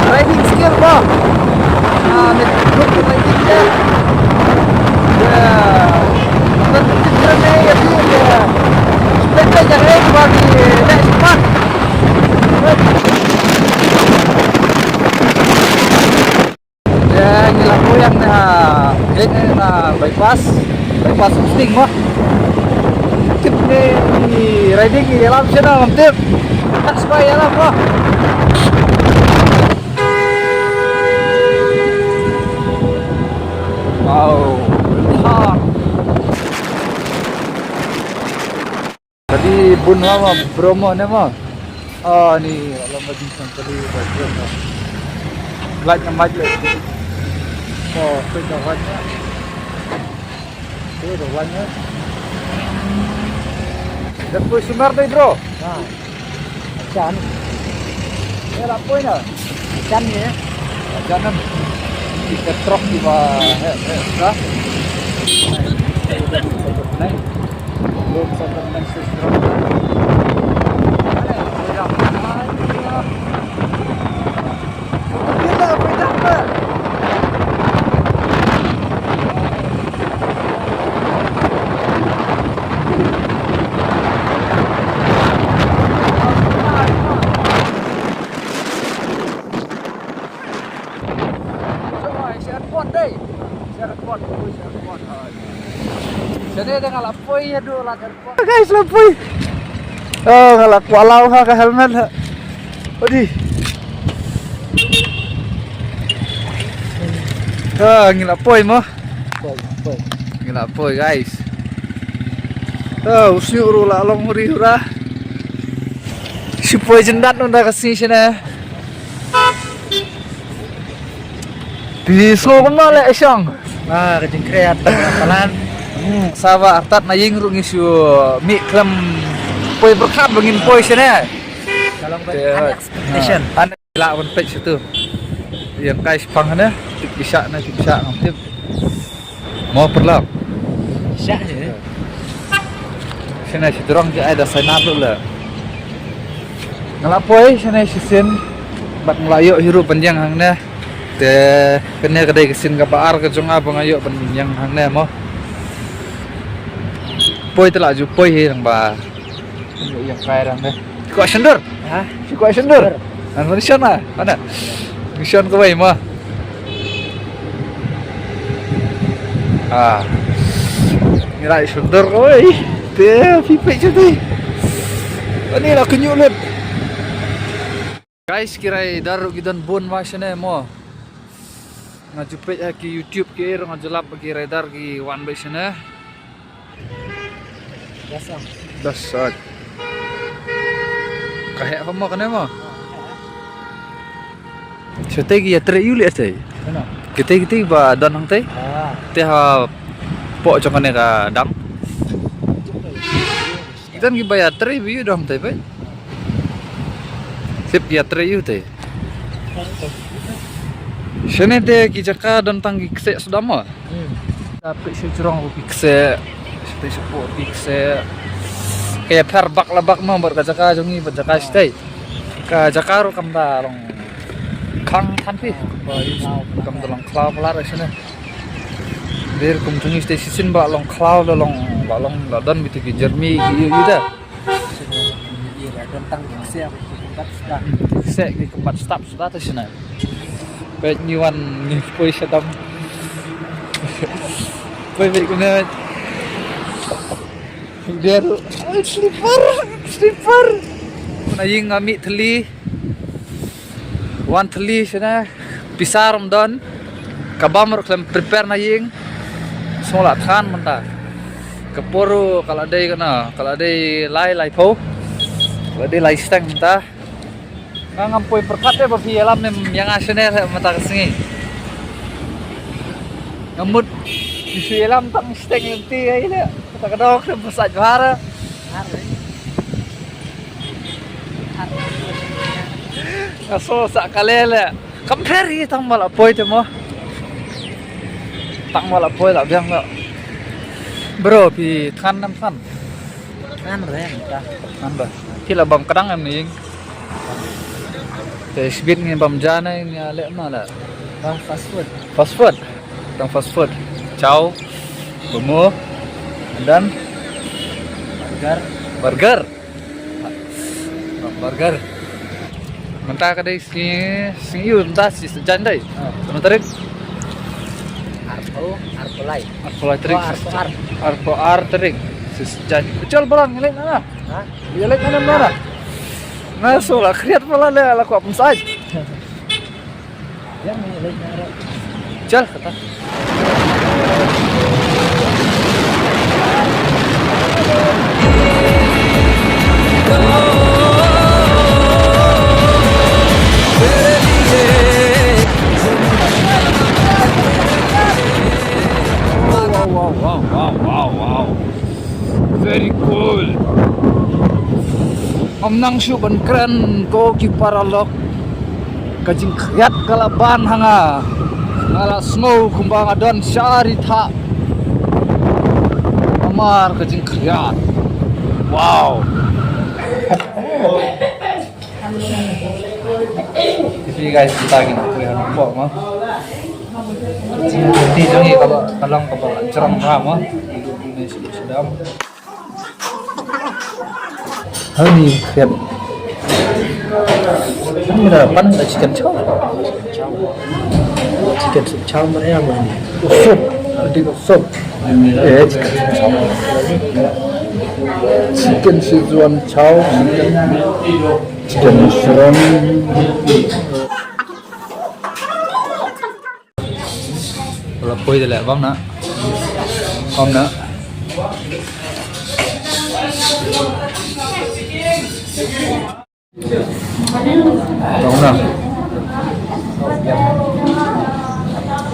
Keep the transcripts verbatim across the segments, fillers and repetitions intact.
Riding skill ba. Ah, ni group riding dia. Ya. Kita kita ni ya dia. Sepeda jangan bagi naik cepat. Ya, ngi la poi hangne ha, eh, na bypass, bypass Hastings mo. Tip ne, riding ïalam shano ngam tip. Tak spy ïalam mo. Wow. Ha. Tadi bun lama bromo ne mo. Ah, ni lama di sang tadi ba bromo. Light na mic le. Oh, peit da light na. Peit da light na. Dah poi sumar dei, bro. Ha. Jan. Ya la poi na. Jan ni. Jan nam. Kita trok di ba. He, he, dah. Nai. Shane da nga la poi haduh lad airport. Guys, la poi. Oh, nga la kwah law ha ka helmet ha. Odi. Ah, ngi la poi mo. Poi, poi. Ngi la poi, guys. Ah, u shñiuh ruh la long huri hura. Shu poi jyndat noh da ka sngi shane. Phi sngew kumno leh, Shong? Ah, ka jingkhreh ha palat. Hmm, sa ba artat na ïing ruh ngi shu mih khlem poi pyrkhat ba ngin poi shane. Ka long ba unexpectation. Ah, lah ban peit sha tu. Ïa kai shipang ne, tip ki shah ne, tip shah ngam tip. Mo pyrlok. Shah je. Shane shi jrong ki ai da sign up lut la. Nga la poi shane shisien. Bad nga la ïoh hi ruh ban ïeng hangne. Te kane ka dei ka sien kaba ar ka jong nga ba nga ïoh ban ïeng hangne mo. Poi te la ju poi hi nang ba. Ïeng kai rang ne. Kwah shyndur. Ha? Phi kwah shyndur? Shyndur. An phi shon ma? Mana? Phi shon kawei ma? Ah. Ngi la shyndur kawei. Te phi peit shuh te. Ani la kynñiuh lut. Guys, ki rider ruh ki don bun ma shane mo. Nga ju peit ha ki YouTube ki ruh nga ju lap ba ki rider ki wan beit shane. Dasam. Dasam. Ka heh mo kane mo. Shatei ki ïatrei ïa u leh shatei. Kano? Kitei kitei ba don hangtei. Ah. Te hapoh jong kane ka dam. Ki don kiba ïatrei ba ïa u dam te peit. Sip ïatrei ïa u te. Shane te ki jaka don tang ki kseh sdam mo. Hmm. Peit sha jrong ki kseh. Peit shapoh ki kseh. Ka ïapher bak la bak mo bad ka jaka jong ngi bad jaka shatei. Ka jaka ruh kam da long khang than phi. Kam da long khlaw palat shane. Dei kum jong ngi shatei shisien ba long khlaw la long, ba long la don beit ki jermi ki ïa ïa da. Ïa don tang ki kseh ki kynbat suda. Kseh ki kynbat stap suda te shane. Peit ngi wan ngi poi sha dam. Peit peit kumne. Dia ruh. Ai, slipper, slipper. Na ïing nga mih thylli. Wan thylli shane, pisa ruh ym don. Ka bam ruh khlem prepare na ïing. Sngewlah than mynta. Ka por ruh ka la dei kane, ka la dei lai laiphew. Ka la dei lai steng mynta. Nga ngam poi pyrkhat te ba phi ïalam ne ïa nga shane mynta ka sngi. Nga mut phi shu ïalam tang steng lynti ei ne. Mynta ka daw khlem pyrshah bha. Nga sngewsih ka lei lei. Kam pher hi tang ba la poi te mo. Tang ba la poi la biang la. Bro, phi than nam than. Than re ta. Than ba. Phi la bam kdang em ni. Te shibit ngi bam ja ne ngi leh ma la. Ah, fast food. Fast food. Tang fast food. Chow. Bomo. And then burger. Burger. Burger. Mynta ka dei sngi, sngi ïu mynta shi sijaiñ dei. Ah. Sano tarik? Arphew, arphew lai. Arphew lai tarik. Oh, arphew ar. Arphew ar tarik. Shi sijaiñ. Chal balang ngi leit na. Ha? Ngi leit na na. Na so la khriat pala le la kwah pynsaid. Chal kata. Wow, wow, wow, wow, wow, wow. Very cool. Ngam nang shuh ban kren ko ki paralok. Ka jingkhriat ka la ban ha nga. Nga la sngew kumba nga don sha ri thah. Namar ka jingkhriat. Wow. Ti guys, kita kita ko ha nongpoh ma. Ti jong i ka ba, ka long ka ba jrong ma ma. Ini sudah. Hani khriat. Hani da pan da chicken chow. Chicken soup chow mana ya mana? Soup. Ada soup. Eh, chicken soup chow. Chicken Szechuan chow. Chicken, chicken Szechuan. Wala poi de le bam na. Bam na. Bam na.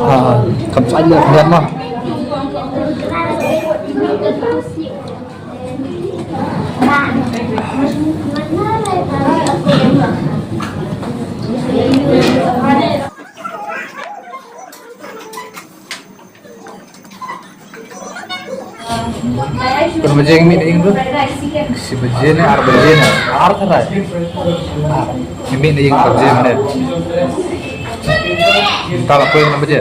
Ah, kam sa le bam na. Pynban baje ngi mih na ïing tu. Shi baje ne ar baje ne ar tharai. Ah, ngi mih na ïing ar baje ne. Mynta la poi na baje.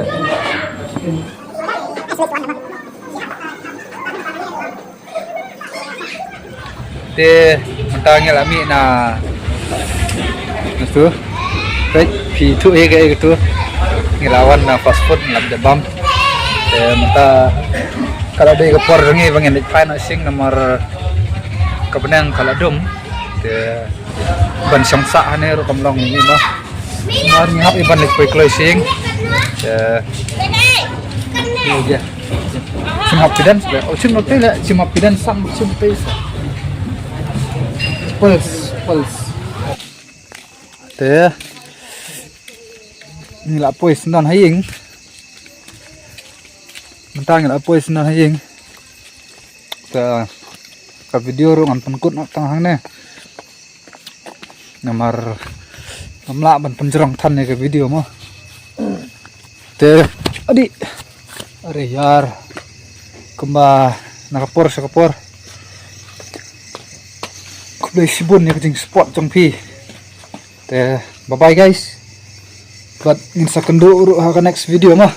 Te mynta ngi la mih na, na tu. Peit phi tu, eh, ka, eh, tu. Ngi la wan na fast food, ngi la bam. Te mynta ka la dei ka por jong ngi ba ngin leit phai noh sing namar ka bneng ka la dum. Te ban shong sah hangne ruh kam long ïa ngi mo. Mar ngi hap i ban leit poi kloi sing. Eh, ïa, ïa. Shim hap phi dang, oh, shim hap phi dang, shim hap phi dang, sam, shim hap phi dang. Pulse, pulse. Te ngi la poi sngewdon ha ïing. Mynta ngi la poi sngewdon ha ïing. Te ka video ruh ngan pynkut noh tang hangne. Namar ngam lah ban pynjrong than ïa ka video mo. Te adi, are ïar, kumba na ka por sha ka por. Khublei shibun ïa ka jingsupport jong phi. Te bye bye guys. Bad ngin sa kynduh ruh ha ka next video mo.